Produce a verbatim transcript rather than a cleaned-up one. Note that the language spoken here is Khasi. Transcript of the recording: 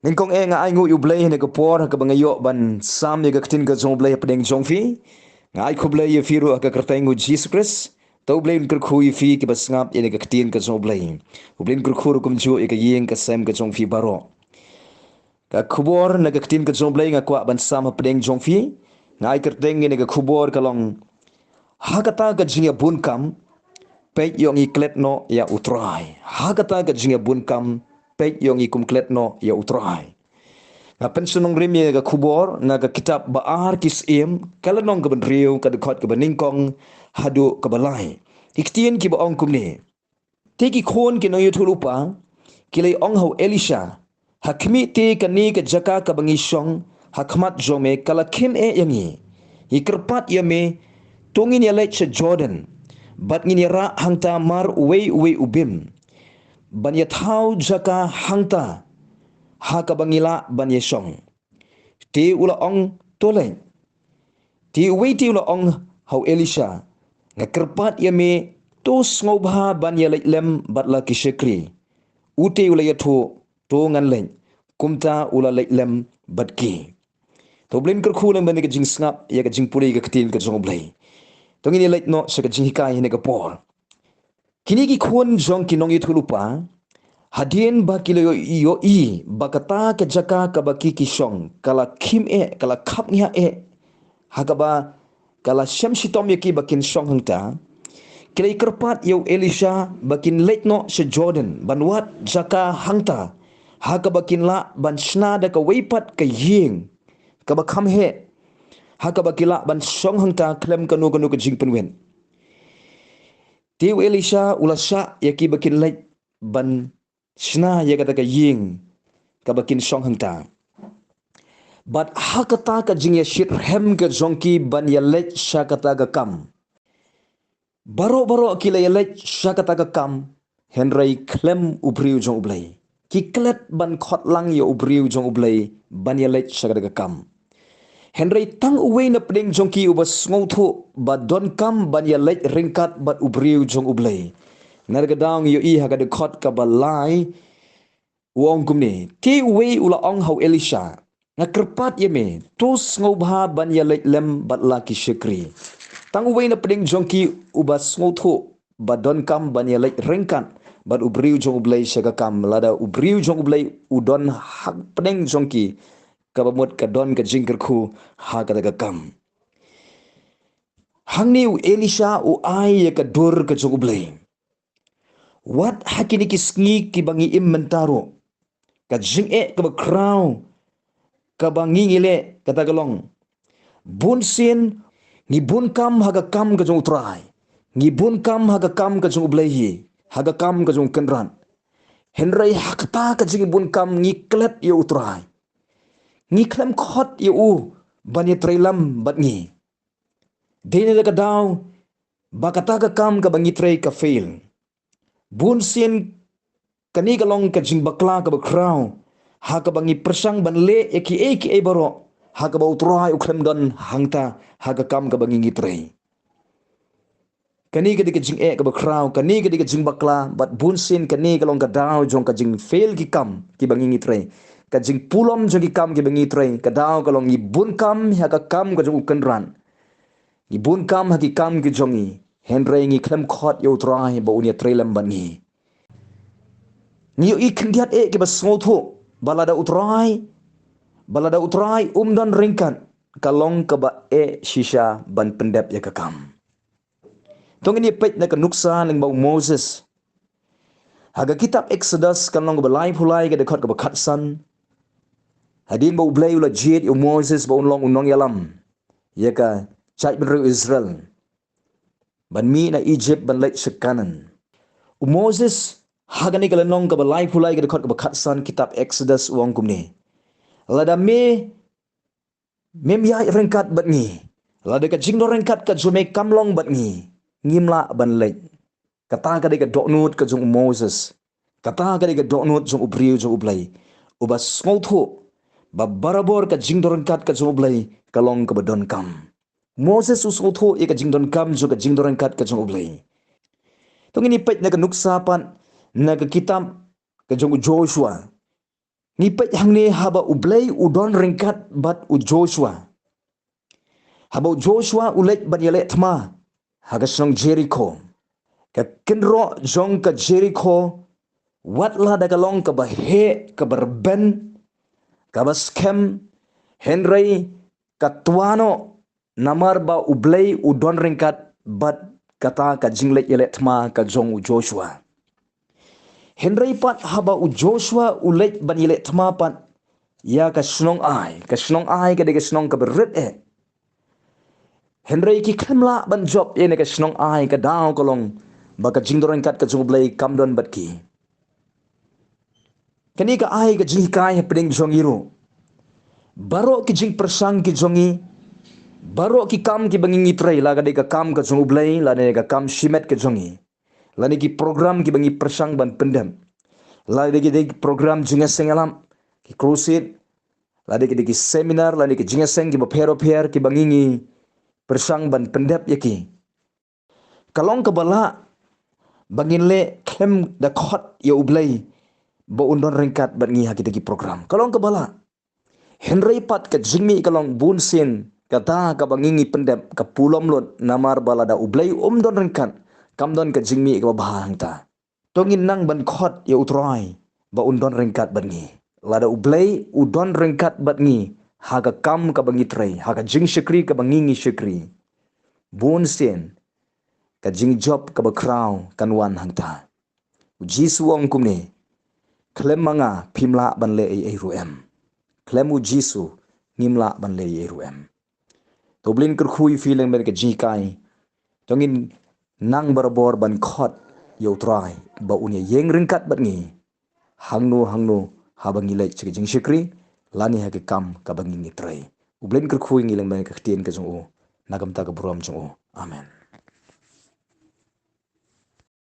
Nyngkong eh nga ai nguh ïa U Blei ha kane ka por ha kaba nga ïoh ban sam ïa ka ktien ka jong U Blei hapdeng jong phi. Nga ai khublei ïa phi ruh ha ka kyrteng U Jisu Khrist. To U Blei un kyrkhu ïa phi kiba sngap ïa ka ktien ka jong U Blei. U Blei un kyrkhu ruh kumjuh ïa ka ïing ka sem ka jong phi baroh. Ka khubor na ka ktien ka jong U Blei nga kwah ban sam hapdeng jong phi. Nga ai kyrteng ïa ka khubor ka long: Ha kata ka jingïabun kam, peit ïoh ngi klet noh ïa U Trai. Ha kata ka jingïabun kam, peit ïoh ngi kum klet noh ïa U Trai. Nga pynshong nongrim ïa ka khubor na ka kitab Ba-ar ki Syiem, ka lynnong kaba hynriew, ka dkhot kaba nyngkong haduh kaba lai. Ki ktien kiba ong kumne: Te ki khun ki nongïathuhlypa ki la ong ha u Elisha: Ha khmih, te kane ka jaka kaba ngi shong ha khmat jong me ka la khim eh ïa ngi. Ngi kyrpad ïa me, to ngin ïaleit sha Jordan, bad ngin ïarah hangta mar uwei uwei u bim, ban ïathaw jaka hangta ha kaba ngi lah ban ïashong. Te u la ong: To leit. Te uwei te u la ong ha u Elisha: Nga kyrpad ïa me, to sngewbha ban ïaleit lem bad la ki shakri. Ute u la ïathuh: To ngan leit. Kumta u la leit lem bad ki. To U Blei un kyrkhu lem bad ka jingsngap ïa ka jingpule ïa ka ktien ka jong U Blei. To ngin ïaleit noh sha ka jinghikai ha kane ka por. Kine ki khun jong ki nongïathuhlypa, hadien ba ki la ïoh-, ïohi ba kata ka jaka kaba ki ki shong ka la khim eh, ka la khapngiah eh, ha kaba ka la shem shitom ïa ki ba kin shong hangta, ki la kyrpad ïa u Elisha ba kin leit noh sha Jordan ban wad jaka hangta ha kaba kin lah ban shna da kawei pat ka ïing kaba kham heh, ha kaba ki lah ban shong hangta khlem kano kano ka jingpynwit. Te u Elisha u la shah ïa ki ba kin leit ban shna ïa kata ka ïing kaba kin shong hangta. Bad ha kata ka jingïashitrhem ka jong ki ban ïaleit sha kata ka kam, baroh baroh ki la ïaleit sha kata ka kam, hynrei khlem u briew jong U Blei. Ki klet ban khot lang ïa u briew jong U Blei ban ïaleit sha kata ka kam. Hynrei tang uwei na pdeng jong ki uba sngewthuh ba donkam ban ïaleit ryngkat bad u briew jong U Blei. Na kata ka daw ngi ïohi ha ka dkhot kaba lai, u ong kumne: Te uwei u la ong ha u Elisha: Nga kyrpad ïa me, to sngewbha ban ïaleit lem bad la ki shakri. Tang uwei na pdeng jong ki uba sngewthuh ba donkam ban ïaleit ryngkat bad u briew jong U Blei sha ka kam, lada u briew jong U Blei u don ha pdeng jong ki, kaba mut ka don ka jingkyrkhu ha kata ka kam. Hangne u Elisha u ai ïa ka dur ka jong U Blei. Wat ha kine ki sngi kiba ngi im mynta ruh, ka jingeh kaba khraw kaba ngi ngi leh kata ka long, bunsien ngi bun kam ha ka kam ka jong U Trai, ngi bun kam ha ka kam ka jong U Blei hi, ha ka kam ka jong U Kynrad. Hynrei ha kata ka jingbun kam ngi klet ïa U Trai. Ngi khlem khot ïa u ban ïatrei lem bad ngi. Dei na kata ka daw ba kata ka kam kaba ngi trei ka fail. Bunsien kane ka long ka jingbakla kaba khraw ha kaba ngi pyrshang ban leh ïa kiei kiei baroh ha kaba U Trai u khlem don hangta ha ka kam kaba ngi ngi trei. Kane ka dei ka jingeh kaba khraw, kane ka dei ka jingbakla, bad bunsien kane ka long ka daw jong ka jingfail ki kam kiba ngi ngi trei. Ka jingpulom jong ki kam kiba ngi trei, ka daw ka long ngi bun kam ha ka kam ka jong U Kynrad. Ngi bun kam ha ki kam ki jong ngi, hynrei ngi khlem khot ïa U Trai ba un ïatrei lem bad ngi. Ngi ïohi khyndiat eh kiba sngewthuh ba lada U Trai, ba lada U Trai um don ryngkat, ka long kaba eh shisha ban pyndep ïa ka kam. To ngin ïa peit na ka nuksa lyngba u Moses. Ha ka kitab Exodus ka lynnong kaba laiphew lai ka dkhot kaba khatsan. Hadien ba U Blei u la jied ïa u Moses ba un long u nongïalam ïa ka jaitbynriew Israel ban mih na Egypt ban leit sha Kanaan. U Moses ha kane ka lynnong kaba laiphew lai ka dkhot kaba khatsan kitab Exodus u ong kumne: Lada me mem ïaid ryngkat bad ngi, lada ka jingdon ryngkat ka jong me kam long bad ngi, ngim lah ban leit. Kata ka dei ka dohnud ka jong u Moses. Kata ka dei ka dohnud jong u briew jong U Blei uba sngewthuh ba barabor ka jingdon ryngkat ka jong U Blei ka long kaba donkam. Moses u sngewthuh ïa ka jingdonkam jong ka jingdon ryngkat ka jong U Blei. To ngin ïa peit na ka nuksa pat na ka kitab ka jong u Joshua. Ngi peit hangne haba U Blei u don ryngkat bad u Joshua. Haba u Joshua u leit ban ïaleh thma ha ka shnong Jerikho, ka kynroh jong ka Jerikho, wat la da ka long kaba heh, kaba rben, kaba skhem, hynrei ka twa noh, namar ba U Blei u don ryngkat bad kata ka jingleit ïaleh thma ka jong u Joshua. Hynrei pat haba u Joshua u leit ban ïaleh thma pat ïa ka shnong Ai, ka shnong Ai ka dei ka shnong kaba rit eh. Hynrei ki khlem lah ban jop ïa kane ka shnong Ai, ka daw ka long ba ka jingdon ryngkat ka jong U Blei kam don bad ki. Kane ka ai ka jinghikai hapdeng jong ngi ruh. Baroh ki jingpyrshang ki jong ngi, baroh ki kam kiba ngi ngi trei, la ka dei ka kam ka jong U Blei, lane ka kam shimet ka jong ngi, lane ki program kiba ngi pyrshang ban pyndep, la ka dei ki program jingïaseng ïalam, ki crusade, la ka dei ki seminar, lane ki jingïaseng kiba pher bapher kiba ngi ngi pyrshang ban pyndep ïa ki. Ka long kaba lah ba ngin leh khlem da khot ïa U Blei ba un don ryngkat bad ngi ha kita ki program. Ka long kaba lah. Hynrei pat ka jingmih ka long bunsien kata kaba ngi ngi pyndep ka pulom lut, namar ba lada U Blei um don ryngkat, kam don ka jingmih kaba bha hangta. To ngin nang ban khot ïa U Trai ba un don ryngkat bad ngi. Lada U Blei u don ryngkat bad ngi ha ka kam kaba ngi trei, ha ka jingshakri kaba ngi ngi shakri, bunsien ka jingjop kaba khraw kan wan hangta. U Jisu u ong kumne, khlem ma nga phim lah ban leh ei ei ruh em. Khlem U Jisu ngim lah ban leh ei ei ruh em. To U Blei un kyrkhu ïa phi lem bad ka jinghikai. To ngin nang barabor ban khot ïa U Trai ba un ïaïeng ryngkat bad ngi hangno hangno haba ngi leit sha ka jingshakri lane ha ka kam kaba ngi ngi trei. U Blei un kyrkhu ïa ngi lem bad ka ktien ka jong u na ka bynta ka burom jong u. Amen.